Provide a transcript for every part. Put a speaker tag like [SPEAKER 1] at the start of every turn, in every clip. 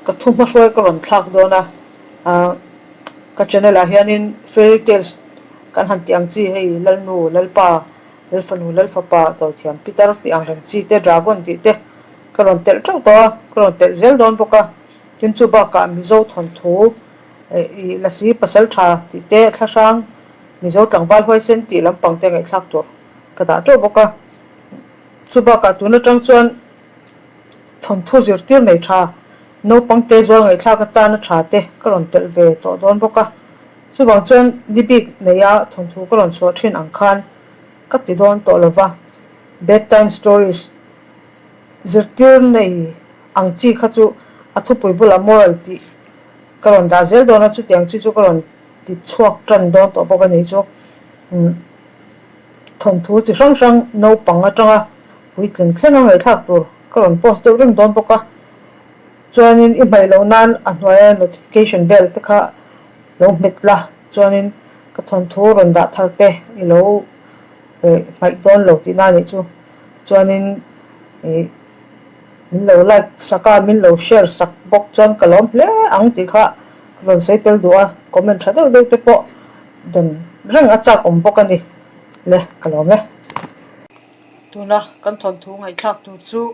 [SPEAKER 1] Ka thu hmahruai ka rawn thlak dawn a, ka channel ah hianin fairy tales kan han tih ang chi hei Lalnu, Lalpa, Lalfanu, Lalfapa, Dawthiam Pitar tih ang reng chi te, Dragon tih te ka rawn telh teuh tawh a, ka rawn telh zel dawn bawk a. Tin chu bakah Mizo thawnthu ih Lasi Pasal Tha tih te, Thlahrang Mizo Tlangval Huaisen tih lampang te ngaihthlak tur ka dah teuh bawk a. Chu bakah tun atang chuan Thawnthu zirtir nei tha, naupang te zual ngaihthlak atana tha te ka rawn telh ve tawh dawn bawk a. Chuvang chuan ni bik neia thawnthu ka rawn chhuah thin ang khan ka ti dawn tawh lo va. Bedtime stories zirtir nei ang chi kha chu a thupui bulah moral tih ka rawn dah zel dawn a, chutiang chi chu ka rawn ti chhuak tan dawn tawh bawk a ni chu. Thawnthu chi hrang hrang naupang atanga puitling thleng a ngaihthlak tur ka rawn post deuh reng dawn bawk a, chuanin i hmaih loh nan a hnuaia notification bell te kha lo hmet la, chuanin ka thawnthu rawn dah thar te i lo hmaih dawn lo tihna a nih chu, chuanin ih min lo like sak a, min lo share sak bawk chuan ka lawm hle ang tih kha ka rawn sawi tel duh a, comment tha deuh deuh te pawh dawn reng a chak awm bawk a ni le ka lawm e. Tuna kan thawnthu ngaihthlak tur chu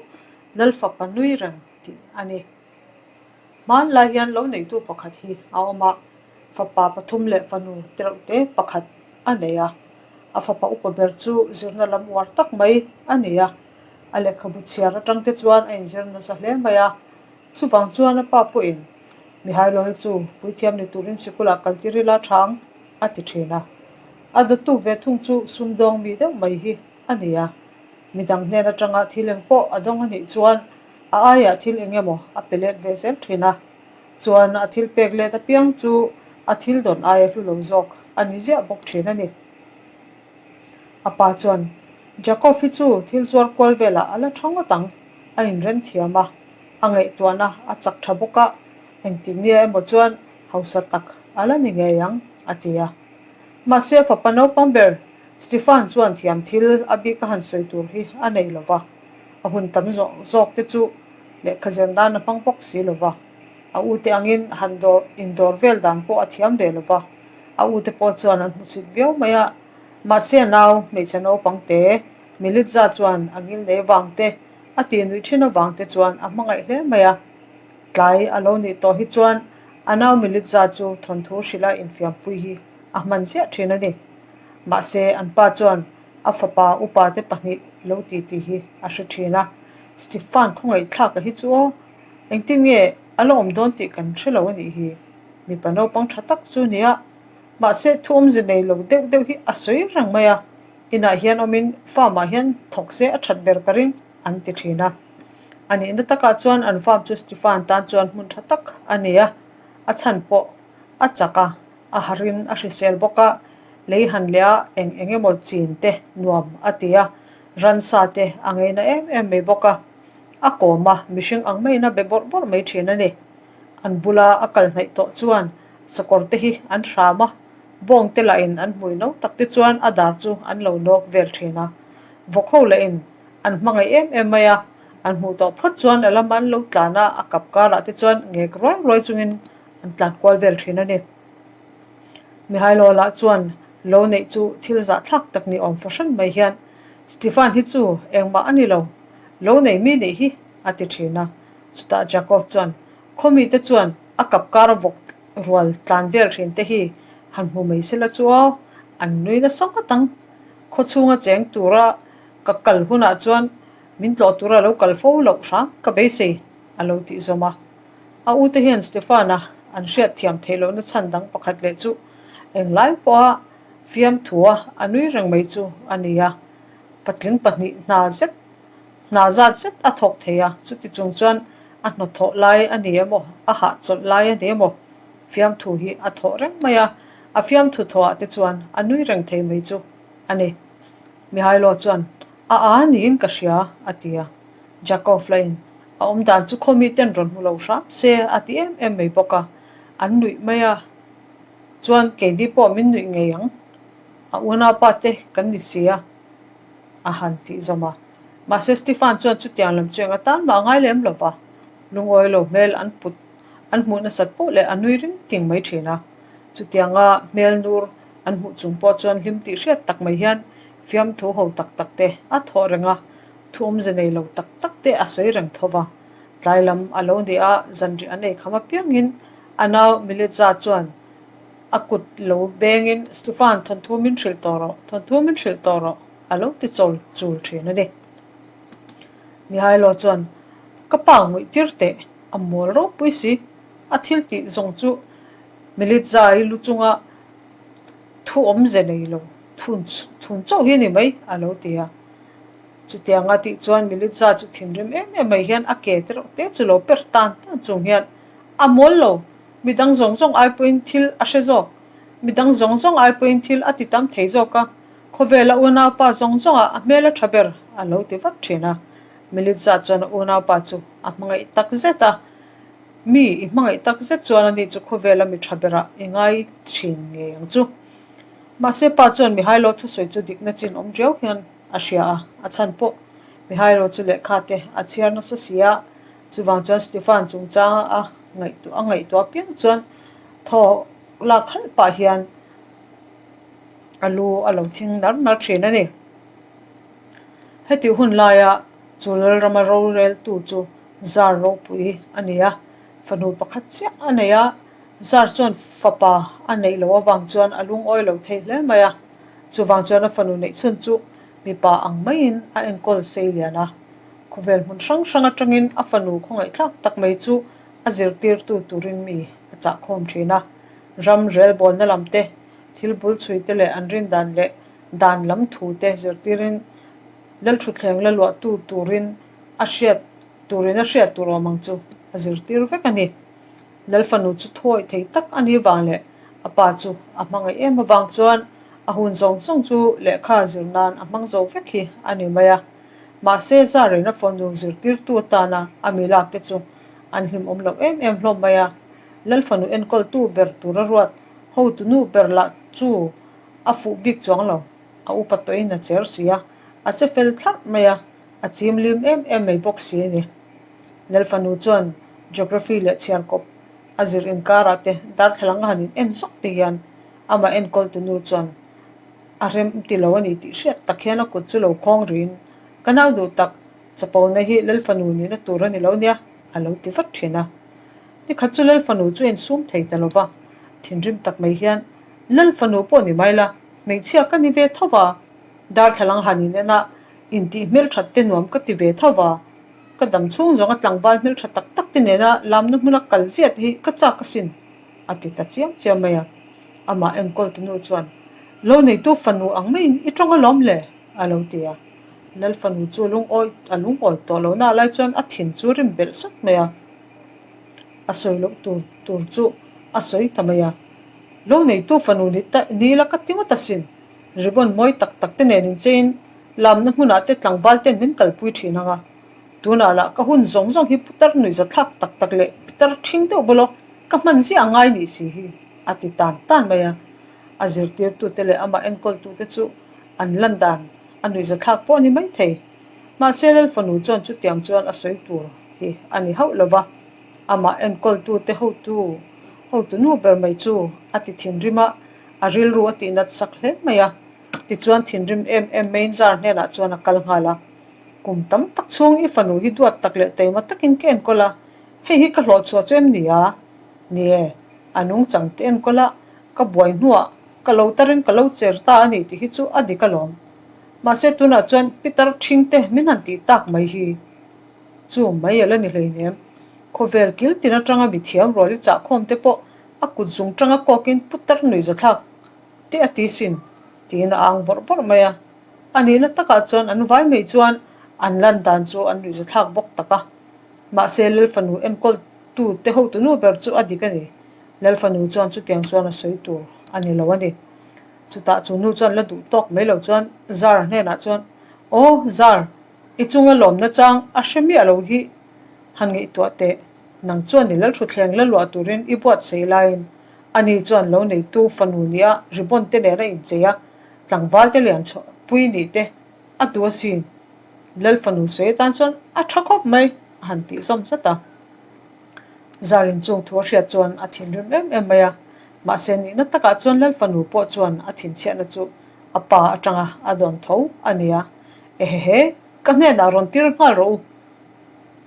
[SPEAKER 1] Lalfapa nui reng tih a ni. Hmanlai hian lo neitu pakhat hi a awm a, fapa pathum leh fanu tereuhte pakhat a nei a. A fapa upa ber chu zirna lam uar tak mai a ni a, a lehkhabu chhiar atang te chuan a inzir nasa hle mai a. Chuvang chuan a pa pawhin Mihailo hi chu puithiam ni turin sikulah kaltir ila tha ang a ti thin a. A dawttu ve thung chu sumdawng mi deuh mai hi a ni a. Midang hnen atanga thil eng pawh a dawng a nih chuan a aiah thil eng emaw a pe let ve zel thin a. Chuan a thil pek let apiang chu a thil dawn aia hlu lo zawk a ni ziah bawk thin a ni. A pa chuan, Jacob hi chu thil zuar kual velah a la tha ngawt ang, a inren thiam a, a ngaihtuahna a chak tha bawk a, engtik nia emaw chuan hausa tak a la ni ngei ang, a ti a. Mahse a fapa naupang ber Stefan chuan thiam thil a bik a han sawi tur hi a nei lo va, a hun tam zawk zawk te chu lehkha zir nan a hmang bawk si lo va, a ute angin han dawr indawr vel dan pawh a thiam ve lo va, a ute pawh chuan an hmusit viau mai a. Mahse a nau hmeichhe naupang te Militza chuan a ngilnei vang te, a tih nuih thin avang te chuan a hmangaih hle mai a. Tlai a lo nih tawh hi chuan a nau Militza chu thawnthu hrilha infiampui hi a hman ziah thin a ni. Mahse an pa chuan a fapa upa te pahnih lo ti tih hi a hre thin a. Stefan khawngaihthlaka hi chu aw, engtin nge a la awm dawn tih kan hre lo a nih hi. Mipa naupang tha tak chu nia, mahse thu awmze nei lo deuh deuh hi a sawi reng mai a, inah hian awmin farm ah hian thawk se a that ber ka ring an ti thin a. A nihna takah chuan an farm chu Stefan tan chuan hmun tha tak a ni a, a chhan pawh a chak a, a harin a hrisel bawk a, lei han leh a eng eng emaw chin te nuam a ti a, ransa te a ngeina em em mai bawk a, a kawm a, mihring ang maiin a be bawrh bawrh mai thin a ni. An bula a kal hnaih tawh chuan sakawr te hi an hram a, bawng te lahin an hmui no tak te chuan a dar chu an lo nawk vel thin a. Vawk ho lahin an hmangaih em em mai a, an hmuh tawh phawt chuan a lama an lo tlan a, a kap karah te chuan ngek ruai ruai chungin an tlan kual vel thin a ni. Mihailo lah chuan lo neih chu thil zahthlak tak ni awm fahran mai hian Stefan hi chu engmah a ni lo, lo nei mi nih hi a ti thin a. Chutah Jakov chuan, Khawmite chuan a kap kara vawk rual tlan vel thin te hi han hmu mai sela chu aw, an nui nasa ngawt ang. Khaw chhunga cheng tura ka kal hunah chuan min tlawh tura lo kal fo loh hram ka beisei, a lo tih zawm a. A ute hian Stefan-a an hriat thiam theih lohna chhan dang pakhat leh chu englai pawha fiamthua a nui reng mai chu a ni a, patling pahnih hna zet Hna zat zet a thawk thei a, chuti chung chuan a hnawthawh lai a ni emaw, a hahchawlh lai a ni emaw, fiamthu hi a thawh reng mai a, a fiamthu thawhah te chuan a nui reng thei mai chu a ni. Mihailo chuan, A a niin ka hria, a ti a. Jakov lahin, A awm dan chu khaw miten rawn hmu lo hram se, a ti em em mai bawk a. An nuih mai a, chuan keini pawh min nuih ngei ang, a unaupa te kan ni si a. a han tih zawm a. Mahse Stefan chuan chutiang lam chu eng atan mah a ngai lem lo va, lungawi lo hmel an put An hmuh nasat poh leh a nui ring ting mai thin a. Chutianga hmel nur an hmuh chung pawh chuan hlim tih hriat tak mai hian fiamthu ho tak tak te a thawh reng a, thu awmze nei lo tak tak te a sawi reng tho va. Tlai lam a lo ni a, zanriah an ei kham apiangin a nau Militza chuan a kut lo bengin Stefan thawnthu min hrilh tawh rawh, thawnthu min hrilh tawh rawh a lo ti chawl chul thin a ni. Mihailo chuan, Ka pa ngawih tir teh, a mawl ropui si, a thil tih zawng chu Militza-i lu chunga thu awmze nei lo thun thun chauh hi a ni mai, a lo ti a. Chutianga tih chuan Militza chu thinrim em em mai hian a ke te reuh te chu lo per tan tan chung hian a mawl lo, midang zawng zawng ai pawhin thil a hre zawk, midang zawng zawng ai pawhin thil a ti tam thei zawk a, Khawvela unaupa zawng zawngah a hmel a tha ber a lo ti vat thin a. Militza chuan a unaupa chu a hmangaih tak zet a. Mi i hmangaih tak zet chuan ani chu khawvela mi tha berah i ngai thin ngei ang chu. Mahse pa chuan Mihailo thusawi chu dikna chin awm riau hian a hria a, a chhan pawh Mihailo chu lehkha te a chhiar nasa si a, chuvang chuan Stefan chungchanga a ngaihtuah a ngaihtuah piang chuan thaw lak halh pah hian a lu a lo thing nar nar thin a ni. Heti hun laia chu Lalrama roreltu chu Zar ropui a ni a, fanu pakhat chiah a nei a, Zar chuan fapa a neih loh avang chuan a lungawi lo thei hle mai a, chuvang chuan a fanu neih chhun chu mipa ang maiin a enkawl sei lian a. Khawvel hmun hrang hrang atangin a fanu khawngaihthlak tak mai chu a zirtirtu turin mi a chahkhawm thin a, ram relbawlna lam te Thil bul chhui te leh an rin dan leh dan lam thu te zirtirin Lalthuthleng la luahtu turin a hriat turin a hriat tur awm ang chu a zirtir vek a ni. Lalfanu chu thuawih thei tak a nih vang leh a pa chu a hmangaih em avang chuan a hun zawng zawng chu lehkha zir nan a hmang zo vek hi a ni mai a. Mahse Zarina fanu zirtirtu atana a mi lak te chu an hlimawm loh em em hlawm mai a. Lalfanu enkawltu ber tura ruat Hotu nu ber lah chu a fuh bik chuang lo, a upa tawhin a cher si a, a che fel thlarh mai a, a chim lim em em mai bawk si a ni. Lalfanu chuan Geography leh chhiarkawp a zir inkarah te darthlalang a han in en zawk te hian amah enkawltu nu chuan a rem ti lo a ni tih hriat tak hian a kut chu lo khawng rihin, Ka nau duh tak, chapona hi Lalfanu nihna tur a ni lo nia, a lo ti vat thin a. Nikhat chu Lalfanu chu insum thei ta lo va, thinrim tak mai hian, Lalfanu pawh ni mai la, hmeichhia ka ni ve tho va, darthlalang han in en a, intih hmelthat te nuam ka ti ve tho va, ka dam chhung zawnga tlangval hmeltha tak tak te nena lamna hmuna kal ziah te hi ka chak asin, a ti ta chiam chiam mai a. Amah enkawltu nu chuan, Lo neitu fanu ang maiin i tawng alawm le, a lo ti a. Lalfanu chu lungawi a lungawi tawh lo na lai chuan a thin chu rim belh sawt mai a. A sawi loh tur tur chu a sawi ta mai a. Lo neitu fanu ni ta ni la ka ti ngawt asin. Ribbon mawi tak tak te nen incheiin lamna hmunah te tlangval ten min kalpui thin ang a. Tunah lah ka hun zawng zawng hi putar nuihzathlak tak tak leh pitar ṭhing deuh bawlh aw, ka hman ziah a ngai nih si hi, a ti tan tan mai a. A zirtirtute leh amah enkawltute chu an lan dan a nuihzathlak pawh a ni maithei. Mahse Lalfanu chuan chutiang chuan a sawi tur hi a ni hauh lo va, amah enkawltute hotu hotu nu ber mai chu a ti thinrim a, a rilru a tihnat sak hle mai a. Tichuan thinrim em em maiin zar hnenah chuan a kal nghal a, Kum tam tak chhung i fanu hi duat tak leh taima takin ka enkawl a, hei hi ka hlawhchhuah chu em ni a? Ni e, a nungchang te enkawl a, ka buai hnuah ka lo tarin ka lo cher ta a ni tih hi chu a dik alawm. Mahse tunah chuan Peter ṭhing te min han tih tak mai hi chu mai a la ni hleinem. Khawvel kil tin atanga mi thiam rual i chahkhawm te pawh a kut zung tanga kawkin Putar nuihzathlak te a ti sin tiin a ang bawrh bawrh mai a. A nihna takah chuan an vai mai chuan an lan dan chu an nuihzathlak bawk tak a. Mahse Lalfanu enkawl tu te hotu nu ber chu a dik a ni. Lalfanu chuan chutiang chuan a sawi tur a ni lo a ni. Chutah chu nu chuan la duh tawk mai lo chuan Zara hnenah chuan, Aw Zar, i chunga lawmna chang a hre miah lo hi han ngaihtuah teh. Nang chuan i lalthuthleng la luah turin i buatsaih laiin ani chuan lo neitu fanu nia ribbon te nen a inchei a, tlangval te lian chhuah pui nih te a duh asin. Lalfanu sawi atan chuan a tha khawp mai a han tih zawm zat a. Zarin chung thu a hriat chuan a thinrim em em mai a, mahse nihna takah chuan Lal fanu pawh chuan a thinchhiatna chu a pa atanga a dawn tho a nia. Ehehe, ka hnenah rawn tir nghal rawh u,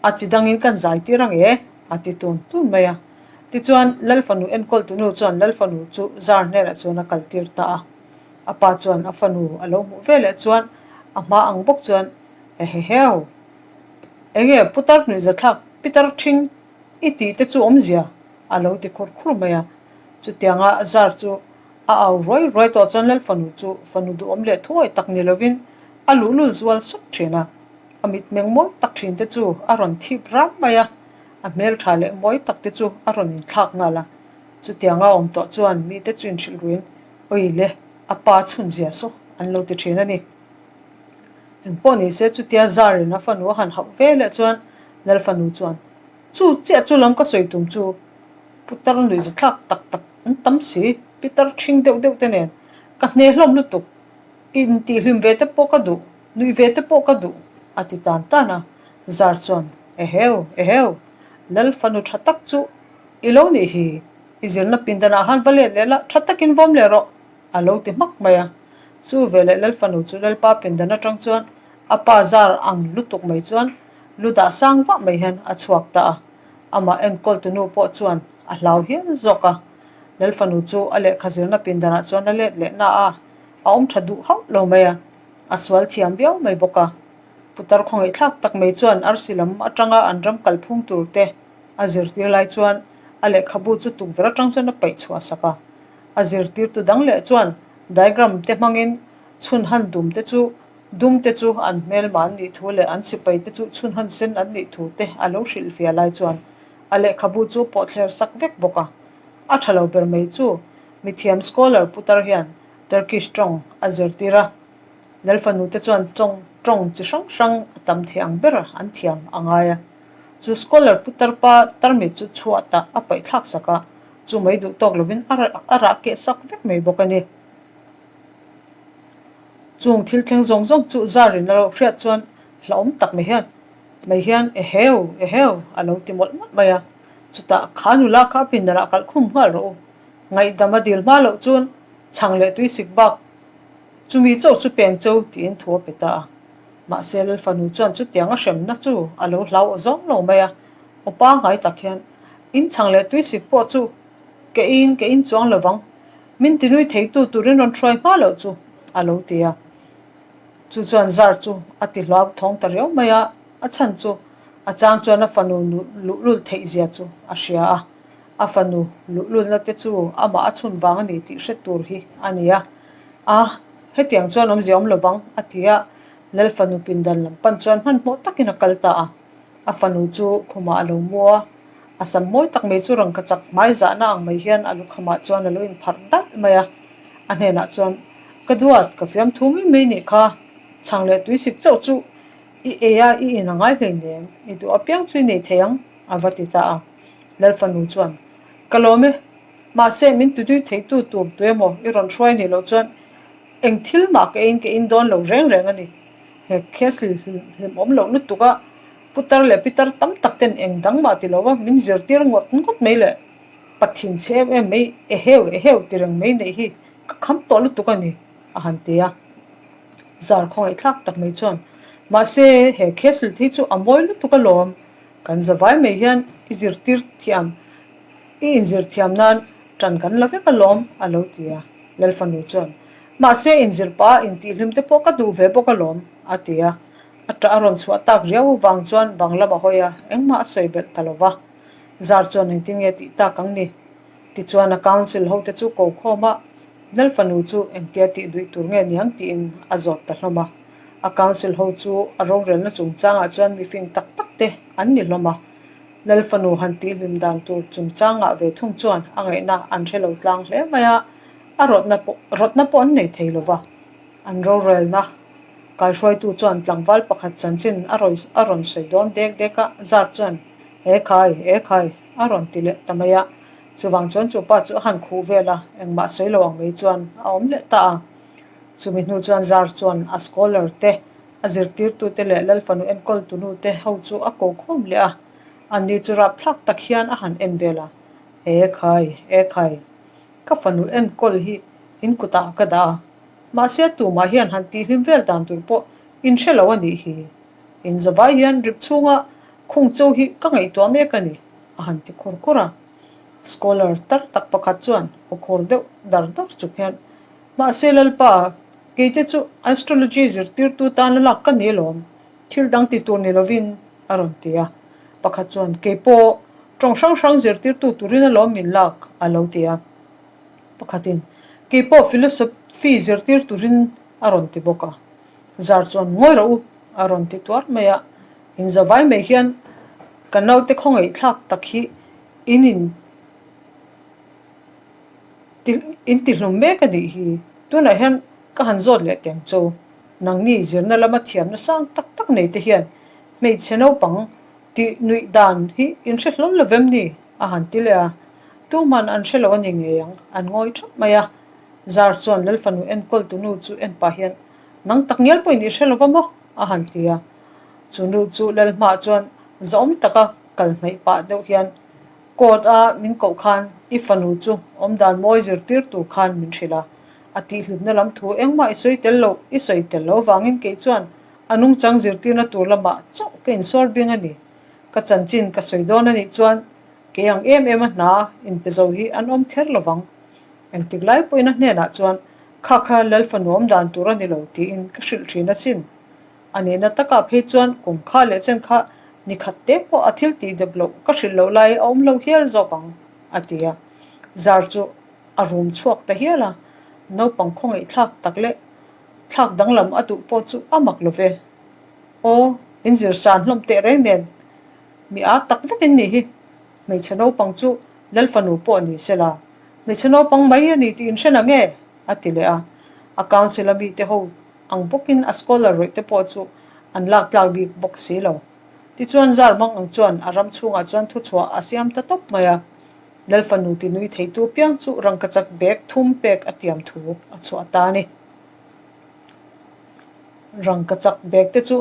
[SPEAKER 1] a chi dangin kan zai tir ang e, a ti tun tun mai a. Tichuan, Lal fanu enkawltu nu chuan Lal fanu chu zar hnenah chuan a kal tir ta a. A pa chuan a fanu a lo hmuh veleh chuan a hma ang bawk chuan, Eheheu! Enge putar hnuihzathlak pitar ṭhing i tih te chu awmzia? a lo ti khur khur mai a. Chutianga zar chu a au ruai ruai tawh chuan Lal fanu chu fanu duhawm leh thuawi tak ni lovin a luhlul zual sawk ṭhin a. A mitmeng mawi tak ṭhin te chu a rawn thip ram mai a, a hmelṭha leh mawi tak te chu a rawn inthlak nghal a. Chutianga awm tawh chuan mite chu inhrilh ruin, Awi le, a pa chhunzia saw an lo ti ṭhin a ni. Engpawh ni se chutia Zarin a fanu a han hauh ve leh chuan Lal fanu chuan, Chu chiah chu lam ka sawi tum chu putar nuihzathlak tak tak an tam si, pitar ṭhing deuh deuh te nen ka hne hlawm lutuk, intihhlim ve te pawh ka duh, nuih ve te pawh ka duh a ti tan tan a. Zar chuan, Eheu, eheu, Lal fanu ṭha tak chu i lo nih hi, i zirna pindanah han va let leh la, ṭha takin vawm leh rawh. A lo ti hmak mai a. Chu veleh Lal fanu chu Lalpa pindan atang chuan a pa zar ang lutuk mai chuan lu dah sang vah mai hian a chhuak ta a. Amah enkawltu nu pawh chuan a hlau hial zawk a. Lal fanu chu a lehkha zirna pindanah chuan a let leh na a, a awm tha duh hauh lo mai a. A sual thiam viau mai bawk a. Putar khawngaihthlak tak mai chuan arsi lam atanga an ram kalphung tur te a zirtir lai chuan a lehkhabu chu tukverh atang chuan a paih chhuah sak a. A zirtirtu dang leh chuan diagram te hmangin chhun han dum te chu dum te chu an hmelma an nih thu leh an sipai te chu chhun han sen an nih thu te a lo hrilhfiah lai chuan a lehkhabu chu pawhthler sak vek bawk a. A tha lo ber mai chu mithiam scholar putar hian Turkish tawng a zirtir a. Lal fanu te chuan tawng tawng chi hrang hrang a tam thei ang ber an thiam a ngai a. Chu scholar putar pa tarmit chu chhuatah a paihthlak sak a. Chu mai duh tawk lovin a a rah keh sak vek mai bawk a ni. Chung thil thleng zawng zawng chu Zarin a lo hriat chuan hlauhawm tak mai hian mai hian eheu eheu a lo ti mawlh mawlh mai a. Chutah kha nula kha a pindanah kalh khum nghal rawh u. Ngaihdam a dil hma loh chuan chhang leh tuisik bak chumi chauh chu peng cheu tiin thu a pe ta a. Mahse Lal fanu chuan chutiang a hremna chu a lo hlau aw zawng lo mai a. Aw pangngai tak hian In chhang leh tuisik pawh chu ka in ka in chuang lo vang, min ti nui theitu turin rawn hruai hma loh chu a lo ti a. Chu chuan zar chu a ti hlau thawng ta riau mai a, a chhan chu a chang chuan a fanu luhlul theih zia chu a hria a, a fanu luhlulna te chu amah a chhun vang a ni tih hre tur hi a ni a. A, hetiang chuan awmzia awm lo vang a ti a, Lal fanu pindan lam pan chuan hmanhmawh takin a kal ta a. A fanu chu khumah a lo mu a, a sam mawi tak mai chu rangka chak hmai zahna ang mai hian a lukhamah chuan a lo inpharh dalh mai a. A hnenah chuan, Ka duat, ka fiamthu mai mai nih kha, chhang leh tuisik chauh chu i ei a, i in a ngai hleinem, i duh apiang chu i nei thei ang, a va ti ta a. Lal fanu chuan, Ka lawm e, mahse min tudui theitu tur tuemaw i rawn hruai nih loh chuan eng thil mah ka eiin ka in dawn lo reng reng a ni. He case hlimawm loh lutuk a, putar leh pitar tam tak ten eng dang mah ti lo va, min zirtir ngawt ngawt mai leh pathin chhe em em mai eheu eheu ti reng mai neih hi ka kham tawh lutuk a ni, a han ti a. Zar khawngaihthlak tak mai chuan, Mahse, he case hi chu a mawi lutuk alawm, kan zavai mai hian i zirtir thiam, i inzir thiam nan ṭan kan la vek alawm, a lo ti a. Lal fanu chuan, Mahse, inzir pah a intihhlim te pawh ka duh ve bawk alawm, a ti a. A ṭah a rawn chhuah tak riau avang chuan bang lam a hawi a, engmah a sawi belh ta lo va. Zar chuan engtin nge tih tak ang ni? Tichuan a council hote chu ko khawm a, Lal fanu chu engtia tih duih tur nge niang tiin a zawt ta hlawm a. A council ho chu a rorelna chungchangah chuan mifing tak tak te an ni hlawm a. Lal fanu han tihhlim dan tur chungchangah ve thung chuan a ngaihna an hre lo tlang hle mai a, a rawtna pawh rawtna pawh an nei thei lo va. An rorelna kaihruaitu chuan tlangval pakhat chanchin a rawi a rawn sawi dawn dek dek a, zar chuan E khai, e khai a rawn ti leh ta mai a. Chuvang chuan chu pa chu a han khuh vel a, engmah sawi lo ang mai chuan a awm leh ta a. Chumi hnu chuan zar chuan a scholar te, a zirtirtute leh Lal fanu enkawltunu te ho chu a ko khawm leh a. Anni chu rapthlak tak hian a han en vel a, E khai, e khai, ka fanu enkawl hi in kutah ka dah a, mahse tumah hian han tihhlim vel dan tur pawh in hre lo a nih hi. In zavai hian rip chhunga khung cho hi ka ngaihtuah mek a ni, a han ti khur khur a. Scholar tar tak pakhat chuan aw khur deuh dar dar chuk hian, Mahse Lalpa, keite chu astrology zirtirtu tan a lak ka ni alawm, thil dang ti tur ni lovin, a rawn ti a. Pakhat chuan, Kei pawh tawng hrang hrang zirtirtu turin alawm min lak, a lo ti a. Pakhatin, Kei pawh philosophy zirtir turin, a rawn ti bawk a. Zar chuan, Ngawi rawh u, a rawn ti tuar mai a. Inzavai mai hian ka naute khawngaihthlak tak hi in in ti in ti hlum mek a nih hi. Tunah hian ka han zawt leh teng chu. Nangni zirna lama thiamna sang tak tak nei te hian hmeichhe naupang tih nuih dan hi in hre hlawm lo vem ni? a han ti leh a. Tuhman an hre lo a ni ngei ang, an ngawi thap mai a. Zar chuan Lalfanu enkawl tunu chu en pah hian, Nang tak ngial pawhin i hre lo va maw? a han ti a. Chu nu chu Lalhmaah chuan zahawm taka kal hnaih pah deuh hian, Court a min koh khan i fanu chu awmdan mawi zirtir tur khan min hrilh a, a tihhlipna lam thu engmah i sawi tel loh, i sawi tel lo vangin kei chuan a nungchang zirtirna tur lamah chauh ka insuar bing a ni. Ka chanchin ka sawi dawn a nih chuan kei ang em em a hna inpe zo hi an awm kher lo vang. Engtik lai pawhin a hnenah chuan kha kha Lal fanu awmdan tur a ni lo tiin ka hrilh thin asin. A nihna takah phei chuan kum kha leh chen kha ni khat te pawh a thil tih dep loh ka hrilh loh lai a awm lo hial zawk ang, a ti a. Zar chu a rum chhuak ta hial a, naupang khawngaih thlak tak leh thlak danglam a duh pawh chu a mak lo ve. Aw, in zir san hlawm teh reng nen, mi â tak vek in nih hi, hmeichhe naupang chu Lal fanu pawh ni se la, hmeichhe naupang mai a ni tih in hre na nge? a ti leh a. A council a mite ho ang bawkin a scholar rawih te pawh chu an lak tlak bik bawk si lo. Tichuan zar mang ang chuan a ram chhungah chuan thuchhuah a siam ta tawp mai a. Lal fanu ti nui theitu piang chu rangkachak bag thum pek a tiam thu a chhuah ta a ni. Rangkachak bag te chu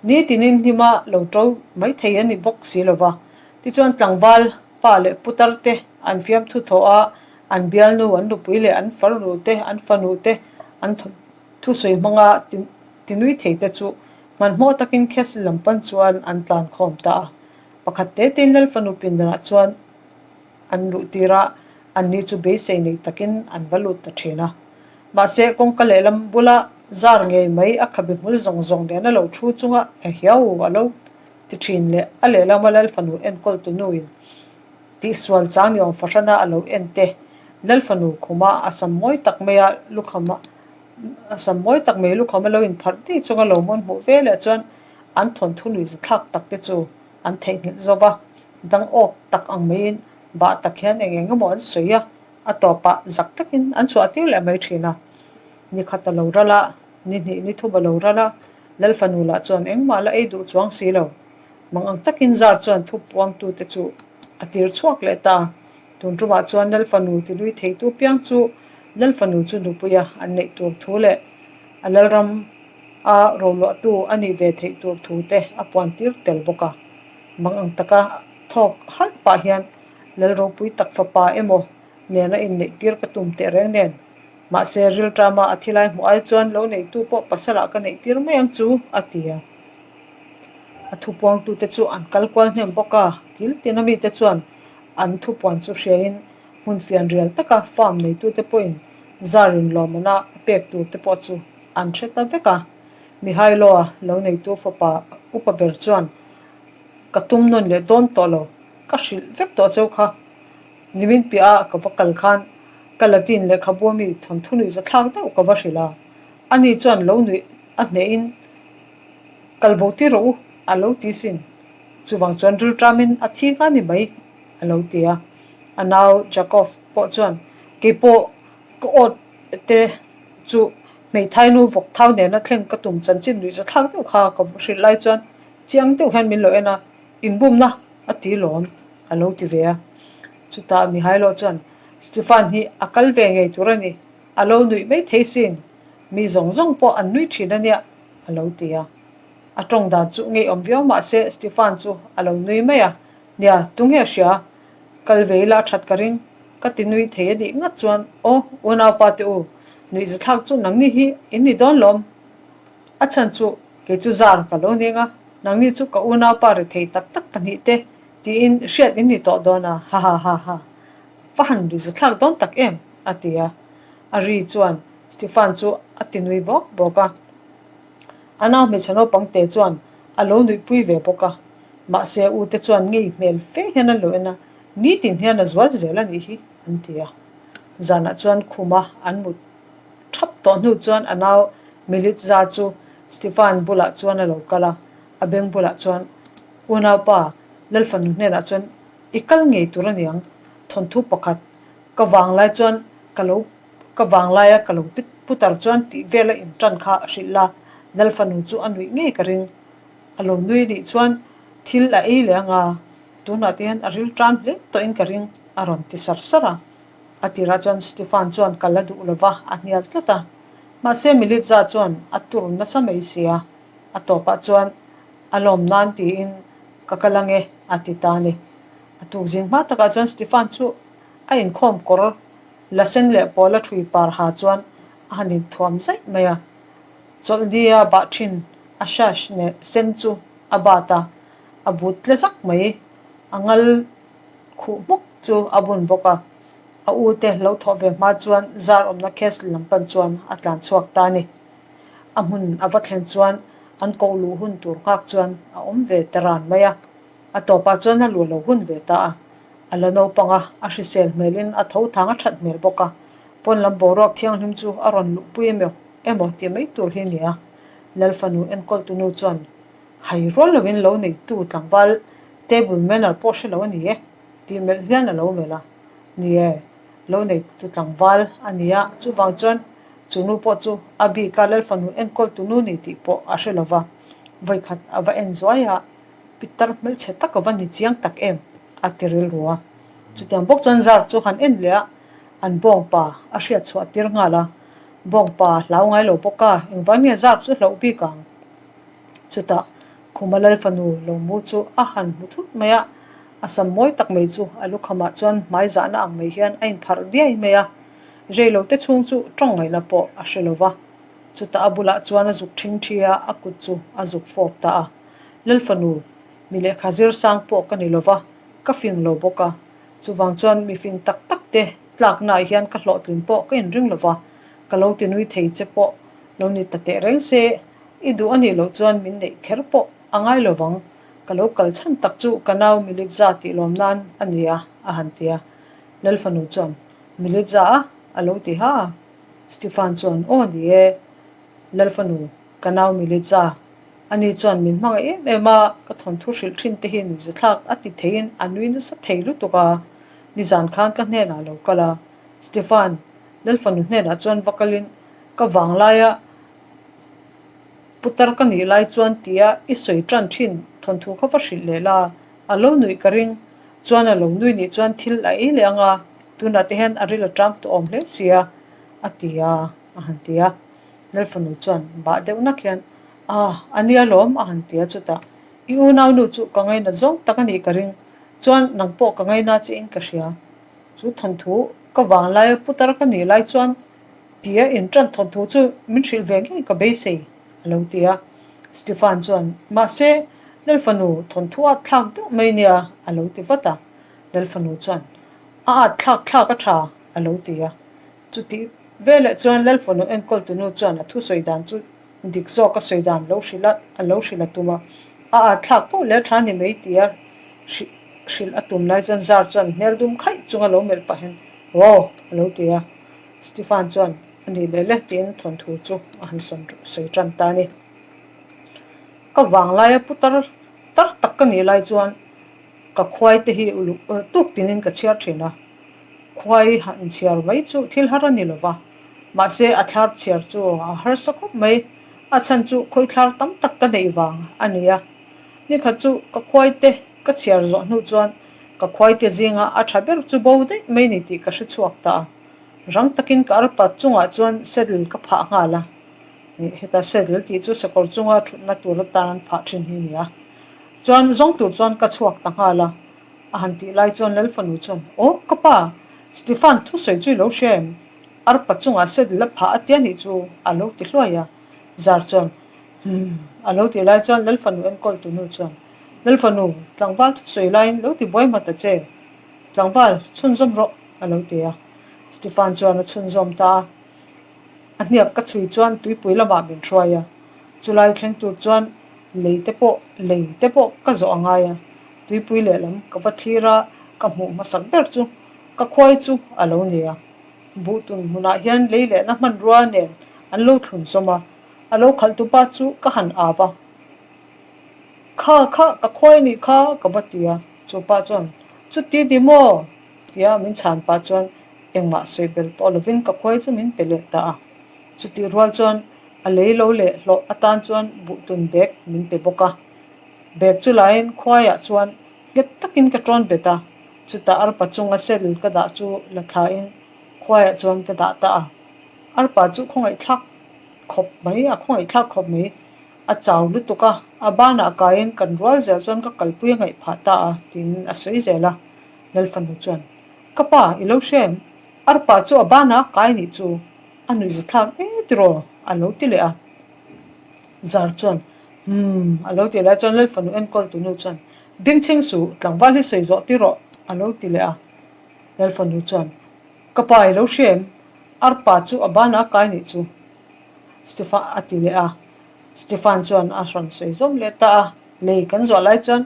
[SPEAKER 1] nitinin hnima lo to mai thei a ni bawk si lo va. Tichuan tlangval pa leh putar te an fiamthu thawh a, an bialnu, an nupui leh an farnu te, an fanu te an thusawi hmanga tinui thei te chu hmanhmawh takin castle lam pan chuan an tlan khawm ta a. Pakhat te tein Lal fanu pindanah chuan an luh tir a, anni chu beisei nei takin an va lut ta thin a. Mahse, kawngka lehlam bula zar ngei mai a khabe hmul zawng zawng nena lo thu chunga ehiau a lo ti thin leh a lehlama Lal fanu enkawl tu nuin Tihsual chang ni awm fahrana a lo en te, Lal fanu khuma a sam mawi tak mai a lukham a sam mawi tak mai lukham a lo inpharh tih chunga lo mawn hmuh ve leh chuan an thawnthu nuihza thlak tak te chu an theihnghilh zo va, dang awk tak ang maiin bah tak hian eng eng emaw an sawi a, a tawpah zak takin an chhuah tir leh mai thin a. Ni khat a lo ral a, ni hnih ni thum a lo ral a, Lal fanu lah chuan engmah la ei duh chuang si lo. Mang ang takin zar chuan thu puangtute chu a tir chhuak leh ta. Tun tumah chuan Lal fanu ti lui theitu piang chu Lal fanu chu nupuia an neih tur thu leh a Lalram a roluahtu a nih ve theih tur thu te a puan tir tel bawk a. Mang ang taka thawk halh pah hian Lal ropui tak fapa emaw nena inneih tir ka tum teh reng nen mahse rilṭama a thilai hmuh ai chuan lo neihtu pawh pasalah ka neih tir mai ang chu a ti a. A thupuangtute chu an kal kual hnem bawk a, kil tina mite chuan an thupuan chu hriain hmun fianrial taka farm neitute pawhin zarin lawmana a pek turte pawh chu an hre ta vek a. Mihailo-a lo neitu fapa upa ber chuan, Ka tum nawn leh dawn tawh lo, ka hrilh vek tawh cheu kha. Nimin piah a ka va kal khan ka Latin lehkhabu ami thawnthu nuih zathlak deuh ka va hrilh a, ani chuan lo nuih a hnehin, Kal bo ti rawh u, a lo ti sin. Chuvang chuan rilṭamin a thi nga ni mai, a lo ti a. A nau Jakov pawh chuan, Kei pawh ka awt te chu hmeithai nu vawk thau nena thleng ka tum chanchin nuih zathlak deuh kha ka hrilh lai chuan chiang deuh hian min lo en a, inbumna a ti lawm, a lo ti ve a. Chutah Mihailo chuan, Stefan hi a kal ve ngei tur a ni, a lo nuih mai thei sin, mi zawng zawng pawh an nui thin a nia, a lo ti a. A tawng dan chu ngeiawm viau mah se Stefan chu a lo nui mai a. Nia, tunge a hria? Kal ve ila a that ka ring. Ka ti nui thei a nih ngat chuan, Aw, unaupa te u, nuihzathlak chu nangni hi in ni dawn lawm. A chhan chu kei chu zar ka lo ning a, nangni chu ka unaupa ri thei tak tak pahnihte tiin hriat in ni tawh dawn a, ha ha ha ha. Va han nuihzathlak dawn tak em? a ti a. A ri chuan Stefan chu a ti nui bawk bawk a. A nau hmeichhe naupang te chuan a lo nuihpui ve bawk a. Mahse u te chuan ngei hmel fe hian an lo en a, nitin hian a zual zel a nih hi an ti a. Zanah chuan khuma an mut thap tawh hnu chuan a nau Militza chu Stefan bulah chuan a lo kal a, a beng bulah chuan, Unaupa, Lalfanu hnenah chuan i kal ngei tur a niang, thawnthu pakhat ka vanglai chuan ka lo ka vanglaia ka lo putar chuan tih vela intan kha a hrilh la, Lalfanu chu a nuih ngei ka ring. A lo nui nih chuan thil a ei leh anga, tunah te hian a ril tan hle tawhin ka ring, a rawn ti sar sar a. A tirah chuan Stefan chuan kal a duh lova, a hnial tlat a. Mahse Militza chuan a tur nasa mai sia, a tawpah chuan a lawm nan tiin ka kal ange a ti ta a ni. A tukzing hma takah chuan Stefan chu a inkhawm kawr la sen leh pawl a ṭhui par ha chuan a han inthuam zaih mai a. Chawlhnia bah ṭhin a sash neh sen chu a bat a, a but tle zak mai. A ngal khuh hmuk chu a bun bawk a. A u te lo thawh ve hma chuan zar awmna castle lam pan chuan a tlan chhuak ta a ni. A hmun a va thlen chuan an koh luh hun tur nghak chuan a awm ve ta ran mai a. A tawpah chuan a luh lo hun ve ta a. A la naupang a, a hrisel hmelin a tho thang a that hmel bawk a. Pawn lam boruak thianghlim chu a rawn luhpui emaw emaw tih mai tur hi a ni a. Lal fanu enkawltu nu chuan hai rual lovin lo neitu tlangval table manner pawh hre lo a ni e tih melh hian a lo melh a. Ni e, lo neitu tlangval a ni a, chuvang chuan chu nu pawh chu a bika Lal fanu enkawltu nu ni tih pawh a hre lova. Vawikhat a va en zuai a. Pitar hmelchhe tak a va ni chiang tak em? a ti rilru a. Chutiang bawk chuan zar chu han en leh a, an bawngpa a hriat chhuah tir nghal a. Bawngpa a hlau ngai lo bawk a, engvang nge zar chu hlauh bik ang? Chutah Khuma Lal fanu lo mu chu a han hmu thut mai a, a sam mawi tak mai chu a lukhamah chuan hmai zahna ang mai hian a inpharh diai mai a. Reilo te chhung chu tawng ngaihna pawh a hre lo va. Chutah a bulah chuan a zuk ṭhing ṭhi a, a kut chu a zuk fawp ta a. Lal fanu, mi lehkha zir sang pawh ka ni lo va, ka fing lo bawk a. Chuvang chuan mi fing tak tak te tlaknaah hian ka hlawhtlin pawh ka inring lo va, ka lo ti nui thei che pawh lo ni ta teh reng se, i duh a nih loh chuan min neih kher pawh a ngai lo vang, ka lo kal chhan tak chu ka nau Militza tih lawm nan a ni a, a han ti a. Lal fanu chuan, Militza a? a lo ti ha a. Stefan chuan, Aw ni e, Lal fanu, ka nau Militza, Ani chuan min hmangaih em em a, ka thawnthu hrilh thin te hi nuihzathlak a ti theiin a nui nasa thei lutuk a. Nizan khan ka hnenah lo kal a, Stefan, Lalfanu hnenah chuan va kalin ka vanglaia putar ka nih lai chuan tia i sawi tan thin thawnthu kha va hrilh leh la, a lo nuih ka ring. Chuan a lo nui nih chuan thil a ei leh ang a, tunah te hian a ril a ṭam tawh awm hle sia, a ti a, a han ti a. Lalfanu chuan bah deuh nak hian, Ah, a nia lawm, a han ti a chutah. I unaunu chu ka ngaina zawng tak a nih ka ring, chuan nang pawh ka ngaina che in ka hria. Chu thawnthu ka vang laia putar ka nih lai chuan tia inṭan thawnthu chu min hrilh ve ngei ka beisei, a lo ti a. Stefan chuan, Mahse, Lalfanu thawnthu at thlak deuh mai nia, a lo ti vat a. Lalfanu chuan, A at thlak thlak a ṭha, a lo ti a. Chutih veleh chuan Lalfanu enkawltunu chuan a thusawi dan chu dik zawk a sawi dan lo hrilh a, a lo hrilh a tum a. A at thlak poh leh a tha ni mai tia hrilh a tum lai chuan Zar chuan hmel dum khaih chunga lo melh pahin, Aw! a lo ti a. Stefan chuan, A nih leh le tiin thawnthu chu a han sawi tan ta a ni. Ka vanglaia putar tar tak ka nih lai chuan ka khuai te hi uluk tuk tinin ka chhiar thin a. Khuai han chhiar mai chu thil har a ni lo va, mahse a thlar chhiar chu a harsa khawp mai. A chhan chu khawi thlar tam tak ka neih vang a ni a. Nikhat chu ka khuai te ka chhiar zawh hnu chuan ka khuai te zinga a tha ber chu bo daih mai ni tih ka hre chhuak ta a. Rang takin ka arpa chungah chuan saddle ka phah nghal a. Heta saddle tih chu sakawr chunga thutna tur atan an phah thin hi a ni a. Chuan zawng tur chuan ka chhuak ta nghal a. A han tih lai chuan Lalfanu chuan, Aw, ka pa, Stefan thusawi chu i lo hria em? Arpa chungah saddle a phah a tia nih chu, a lo ti hluai a. Zar chuan, Humm, a lo tih lai chuan Lalfanu enkawltu nu chuan, Lalfanu, tlangval thusawi laiin lo ti buai hma ta che. Tlangval, chhunzawm rawh, a lo ti a. Stefan chuan a chhunzawm ta a. A hniak ka chhui chuan tuipui lamah min hruai a, chulai thleng tur chuan lei te pawh lei te pawh ka zawh a ngai a, tuipui lehlam ka va thlir a, ka hmuh hmasak ber chu ka khuai chu a lo ni a. Buhtun hmunah hian lei lehna hmanrua nen an lo thlun sawm a, a lo khalh tupa chu ka han au a, Kha kha ka khuai nih kha ka va ti a, chupa chuan Chuti ni maw? Tia min chhan pah chuan engmah sawi bel tawh lovin ka khuai chu min pe leh ta a. Chutih rual chuan a lei lo leh hlawh atan chuan buhtun bag min pe bawk a. Bag chu laiin khuaiah chuan nghet takin ka tawn bet a, chutah arpa chunga saddle ka dah chu la thlain khuaiah chuan ka dah ta a. Arpa chu khawngaihthlak khawp mai, a khawngaihthlak khawp mai. A chau lutuk a, a banah kaiin kan rual zel chuan ka kalpui a ngaih phah ta a, tiin a sawi zel a. Lalfanu chuan, Ka pa, i lo hria em? Arpa chu a banah a kai nih chu a nuihzathlak e tiraw? a lo ti leh a. Zar chuan, Humm, a lo ti lai chuan Lalfanu enkawl tu nu chuan, Bengchheng suh, tlangval hi sawi zawh ti rawh, a lo ti leh a. Lalfanu chuan, Ka pa, i lo hria em? Arpa chu a banah a kai nih chu, Stefan a ti leh a. Stefan chuan a hrawn sawi zawm leh ta a. Lei kan zawh lai chuan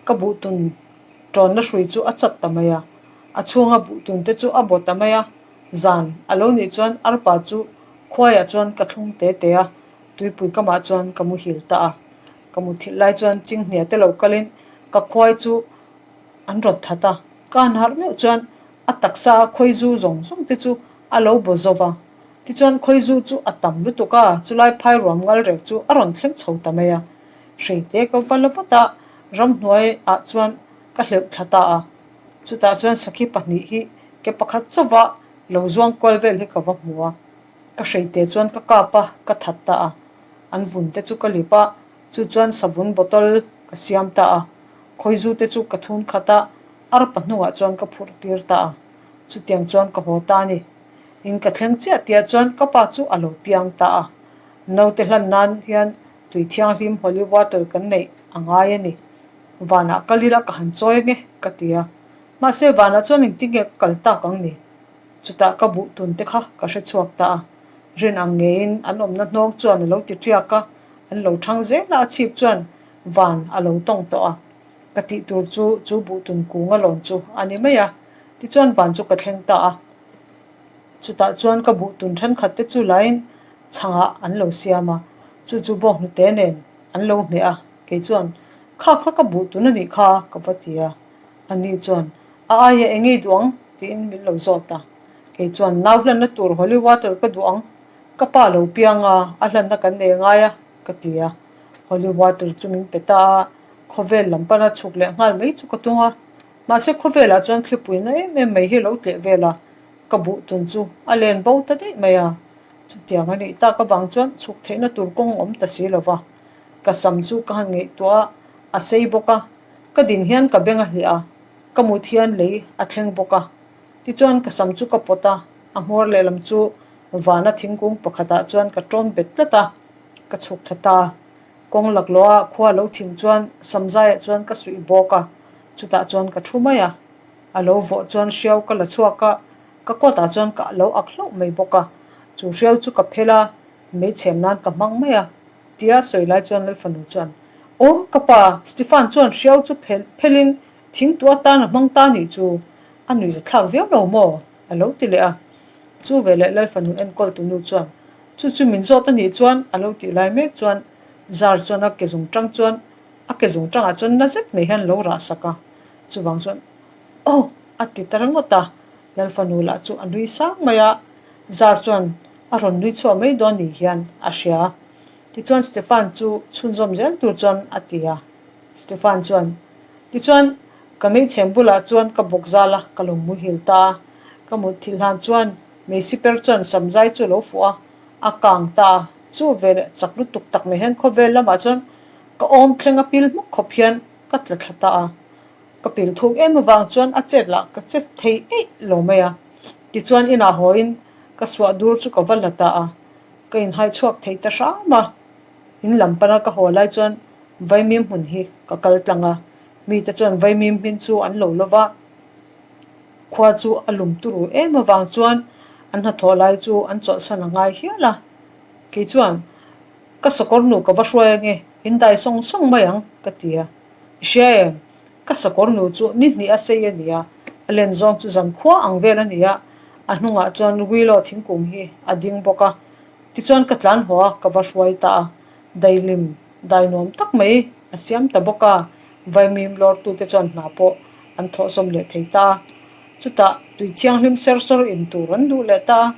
[SPEAKER 1] ka buhtun Ṭawnna hrui chu a chat ta mai a, a chhunga buhtun te chu a baw ta mai a, zan a lo nih chuan arpa chu khuaiah chuan ka thlung te te a, tuipui kamah chuan ka muhil ta a. Ka muthilh lai chuan chinghnia te lo kalin ka khuai chu an rawt that a, ka han harh meuh chuan a taksa a khawizu zawng zawng te chu a lo baw zo va. Tichuan khawizu chu a tam lutuk a, chulai phai ruam ngal rek chu a rawn thleng chho ta mai a. Hreite ka va la vat a, ramhnuai ah chuan ka hleuh thla ta a. Chutah chuan sakhi pahnih hi ke pakhat chauva lo zuang kual vel hi ka va hmu a. Ka hreite chuan ka kap a, ka that ta a. An vun te chu ka lip a, chu chuan savun bottle ka siam ta a. Khawizu te chu ka thun khat a, arpa hnungah chuan ka phurh tir ta a. Chutiang chuan ka haw ta a ni. In ka thleng chiah tihah chuan ka pa chu a lo piang ta a. Naute hlan nan hian Tui thianghlim holy water kan neih a ngai a ni. Vanah kal ila ka han chawi ange ka ti a. Mahse vanah chuan engtin nge ka kal tak ang ni? Chutah ka buh tun te kha ka hre chhuak ta a. Rin ang ngeiin an awmna hnawng chuan a lo ti ṭiak a, an lo ṭhang zel a, a chhip chuan van a lo tawng tawh a. Ka tih tur chu chu buh tun kung a lawn chu a ni mai a. Tichuan van chu ka thleng ta a. Chutah chuan ka buh tun thenkhat te chu lain chhangah an lo siam a, chu chu bawk hnute nen an lo hmeh a, kei chuan, Kha kha ka buh tun a nih kha, ka va ti a. Ani chuan, A aia eng ngei duh ang? tiin min lo zawt a. Kei chuan, Nau hlanna tur holy water ka duh ang, ka pa lo piang a, a hlanna kan nei ngai a, ka ti a. Holy water chu min pe ta a, khawvel lam pana chhuk leh nghal mai chu ka tung a. Mahse khawvelah chuan thlipuina em em mai hi lo tleh vel a, ka buh tun chu a len bo ta daih mai a. Chutiang a nih tak avang chuan chhuk theihna tur kawng a awm ta si lo va. Ka sam chu ka han ngaihtuah a, a sei bawk a, ka din hian ka beng a hliah a, ka mut hian lei a thleng bawk a. Tichuan ka sam chu ka pawt a, a hmawr lehlam chu vana thingkung pakhatah chuan ka tawn bet tlat a, ka chhuk thla ta. Kawng laklawh a khua lo thim chuan samzaiah chuan ka suih bawk a, chutah chuan ka thu mai a. A lo vawh chuan hriau ka la chhuak a, ka kawtah chuan ka lo ak hlauh mai bawk a. Chu hriau chu ka phel a, meichhem nan ka hmang mai a, tia sawi lai chuan Lalfanu chuan, Aw, ka pa, Stefan chuan hriau chu phel phelin thingtu atan a hmang ta nih chu, a nuihzathlak viau lo maw? a lo ti leh a. Chu veleh Lalfanu enkawl tunu chuan, Chu chu min zawt a nih chuan a lo tih lai mek chuan Zar chuan a ke zung tang chuan a ke zung tangah chuan na zet mai hian lo rah sak a, chuvang chuan Aw! a ti ta ringawt a, Lalfanu lah chu a nui sang mai a, Zar chuan a rawn nui chhuah mai dawn ni hian a hria. Tichuan Stefan chu chhunzawm zel tur chuan a ti a, Stefan chuan Tichuan ka meichhem bulah chuan ka bawk zal a, ka lo muhil ta a, ka mut thil hlan chuan Meisi per chuan samzai chu a lo fuh a, a kang ta a. Chu veleh chak lutuk tak mai hian khawvel lamah chuan ka awm thleng a pil hmuk khawp hian ka tla thla ta a. Ka pil thuk em avang chuan a chet lah ka che thei eih lo mai a. Tichuan inah hawiin ka suah dur chu ka va la ta a, ka inhai chhuak thei ta hram a. In lam pana ka haw lai chuan vaimim hmun hi ka kal tlang a, mite chuan vaimim hmin chu an lo lo va, khua chu a lum turu em avang chuan an hnathawh lai chu an chawlhsan a ngai hial a. Kei chuan ka sakawr nu ka va hruai ange, in dai sawng sawng mai ang ka ti a. I hria em? Ka sakawr nu chu ni hnih a sei a ni a, a len zawng chu zan khua ang vel a ni a, a hnungah chuan willow thingkung hi a ding bawk a. Tichuan ka tlan haw a, ka va hruai ta a, dailim dai nuam tak mai a siam ta bawk a, vaimim lawrtute chuan hna pawh an thawhsawm leh thei ta a. Chutah tui thianghlim ser sawr in tur an duh leh ta a,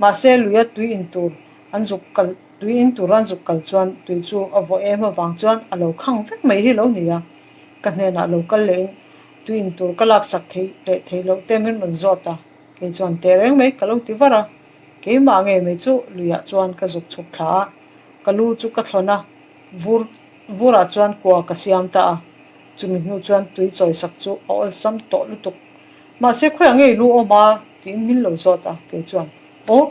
[SPEAKER 1] mahse luia tui in tur an zuk kal Tui in tur an zuk kal chuan tui chu a vawh em avang chuan a lo khang vek mai hi lo ni a, ka hnenah lo kal leh in tui in tur ka laksak theih leh theih loh te min rawn zawt a, kei chuan teh reng mai ka lo ti var a, keimah ngei mai chu luiah chuan ka zuk chhuk thla a, ka lu chu ka thlawn a, vur vurah chuan kua ka siam ta a, chumi hnu chuan tui chawisak chu a awlsam tawh lutuk. Mahse khawiah ngei lu awm a tiin min lo zawt a, kei chuan aw.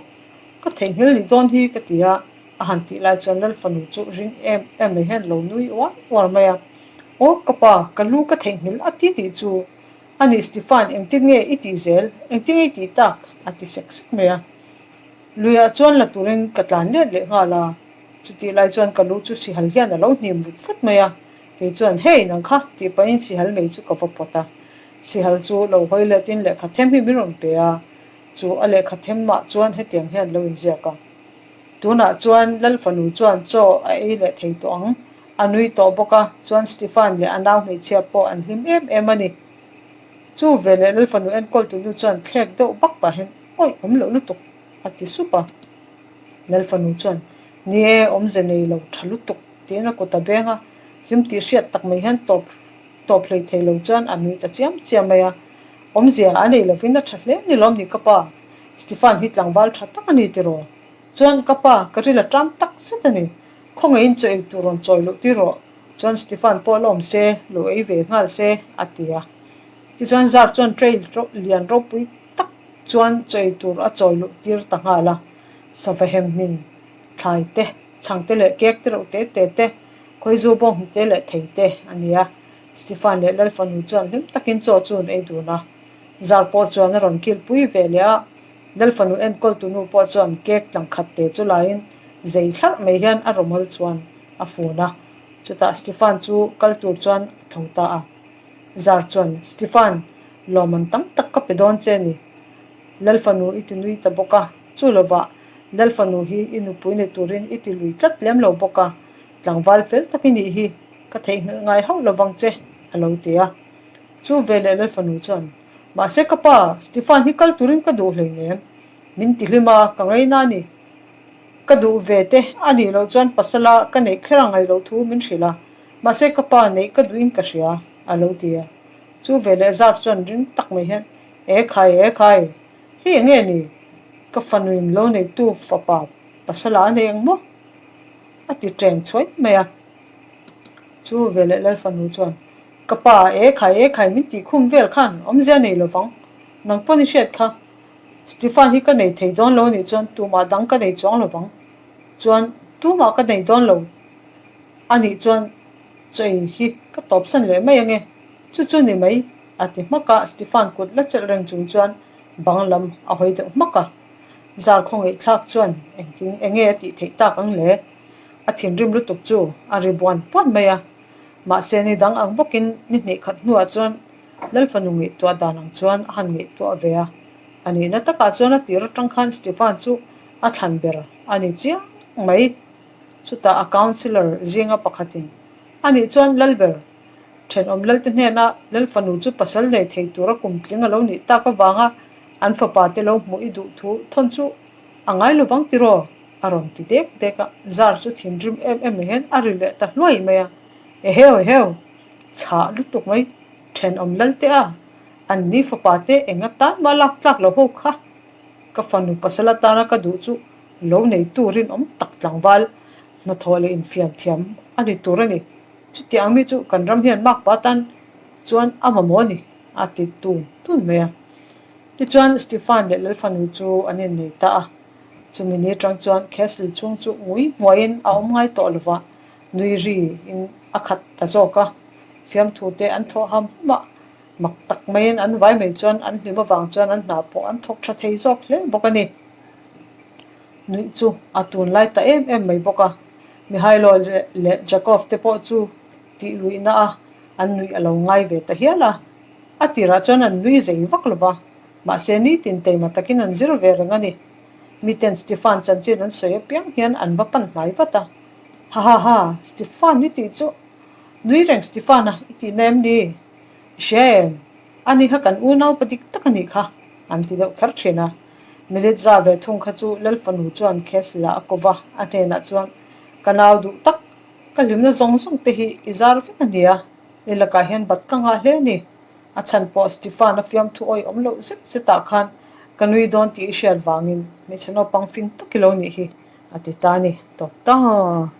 [SPEAKER 1] Ka theihnghilh nih dawn hi ka ti a, a han tih lai chuan Lal fanu chu ring em em mai hian lo nui uar uar mai a. Aw ka pa, ka lu ka theihnghilh a ti tih chu a ni Stefan, engtin nge i tih zel, engtin nge i tih tak? a ti sek sek mai a. Luiah chuan la turin ka tlan let leh nghal a, chutih lai chuan ka lu chu sihal hian a lo hnim vut vut mai a, kei chuan Hey nang kha tih pahin sihal mei chu ka va pawt a, sihal chu lo hawi letin lehkha them hi min rawn pe a, Chu a lehkha themah chuan hetiang hian lo inziak a, Tunah chuan Lal fanu chuan chaw a ei leh thei tawh ang, a nui tawh bawk a, chuan Stefan leh a nau hmeichhia pawh an hlim em em a ni. Chu veleh Lal fanu enkawltu nu chuan thlek deuh bak pahin, Awih, awm loh lutuk, a ti sup a. Lal fanu chuan, Ni e, awmze nei lo tha lutuk, tiin a kut a beng a, hlim tih hriat tak mai hian tawp tawp hlei thei lo chuan a nui ta chiam chiam mai a. Awmzia a nei lovin a tha hle ni lawm ni ka pa? Stefan hi tlangval tha tak a ni tiraw? Chuan ka pa, ka ril a tan tak zet a ni. Khawngaihin chaw ei tur rawn chawi loh tiraw? Chuan Stefan pawh la awm se, lo ei ve nghal se, a ti a. Tichuan Zar chuan trail lian ropui tak chuan chaw ei tur a chawi luh tir ta nghal a. Sava hem hmin thlai te, chhang te leh kek te reuh te te te, khawizu bawng hnute leh thei te a ni a. Stefan leh Lal fanu chuan hlim takin chaw chu an ei dun a, Zar pawh chuan a rawn kilpui ve leh a, Lal fanu enkawltu nu pawh chuan cake tlang khat te chu laiin zei thlarh mai hian a rawmawl chuan a fun a, chutah Stefan chu kal tur chuan a tho ta a. Zar chuan, Stefan, lawmman tam tak ka pe dawn che ni. Lal fanu i ti nui ta bawk a, chu lovah Lal fanu hi i nupui ni turin i ti lui tlat lem lo bawk a, Tlangval fel tak i nih hi, ka theihnghilh ngai hauh lo vang che, a lo ti a. Chu veleh Lal fanu chuan, Mahse ka pa, Stefan hi kal turin ka duh hleinem, min ti hlim a, ka ngaina a ni. Ka duh ve te a nih loh chuan pasala ka neih kher a ngaih loh thu min hrilh a, mahse ka pa neih ka duhin ka hria, a lo ti a. Chu veleh Zar chuan ring tak mai hian, E khai, e khai, hei eng nge ni? Ka fanuin lo neitu fapa pasala a nei ang maw? A ti ṭeng chhuai mai a. Chu veleh Lal fanu chuan, Ka pa, e khai, e khai, min tih khum vel khan awmzia nei lo vang. Nang pawn i hriat kha. Stefan hi ka nei thei dawn lo nih chuan tumah dang ka nei chuang lo vang. Chuan, tumah ka nei dawn lo a nih chuan chaw ei hi ka tawpsan leh mai ange. Chu chu ni mai, a ti hmak a, Stefan kut la chelh reng chung chuan bang lam a hawi deuh hmak a. Zar khawngaihthlak chuan engtin enge a tih theih tak ang le? A thinrim lutuk chu a ri buan puan mai a. Mahse ni dang ang bawkin ni hnih khat hnuah chuan Lal fanu ngaihtuah dan ang chuan a han ngaihtuah ve a. A nihna takah chuan a tir atang khan Stefan chu a thlan ber a ni chiang mai. Chutah a councillor zinga pakhatin a nih chuan Lalber Thenawm Lalte hnena Lal fanu chu pasal nei thei tura kum tling a lo nih tak avanga An fapa te lo hmuh i duh thu thawn chu a ngai lovang tiraw? a rawn ti dek dek a, zar chu thinrim em em mai hian a ri leh ta hluai mai a, Eheu eheu! Chhah lutuk mai, thenawm lal te a, an ni fapa te eng atan mah lak tlak lo ho kha, ka fanu pasal atana ka duh chu lo neitu rinawm tak tlangval hnathawh leh infiam thiam a ni tur a ni. Chutiang mi chu kan ram hian makpa atan. Chuan a mamawh a ni, a ti tun tun mai a. Tichuan Stefan leh Lalfanu chu an innei ta a. Chumi ni atang chuan Castle chhung chu ngui hmuaiin a awm ngai tawh lova, nui riin a khat ta zawk a. Fiamthu te an thawh ham ham a, mak tak maiin an vai mai chuan an hlim avang chuan an hna pawh an thawk tha thei zawk hle bawk a ni. Nuih chu a tunlai ta em em mai bawk a, Mihailo leh Jakov te pawh chu tih luihna a an nuih a lo ngai ve ta hial a. A tirah chuan an nui zei vak lo va, mahse nitin teima takin an zir ve reng a ni. Miten Stefan chanchin an sawi apiang hian an va pan hnai vat a. Ha ha ha, Stefan i tih chu nui reng Stefan-a i tihna em ni? I hria em? Ani kha kan unaupa dik tak a nih kha, an ti deuh kher thin a. Militza ve thung kha chu Lalfanu chuan Kesla a ko va, a hnenah chuan, Ka nau duh tak, ka hlimna zawng zawng te hi i zar vek a nia, i lakah hian bat ka nghah hle a ni. A chhan pawh Stefan-a fiamthu awih awm loh zet zetah khan ka nui dawn tih i hriat vangin hmeichhe naupang fing tak i lo nih hi, a ti ta a ni. Tawp ta.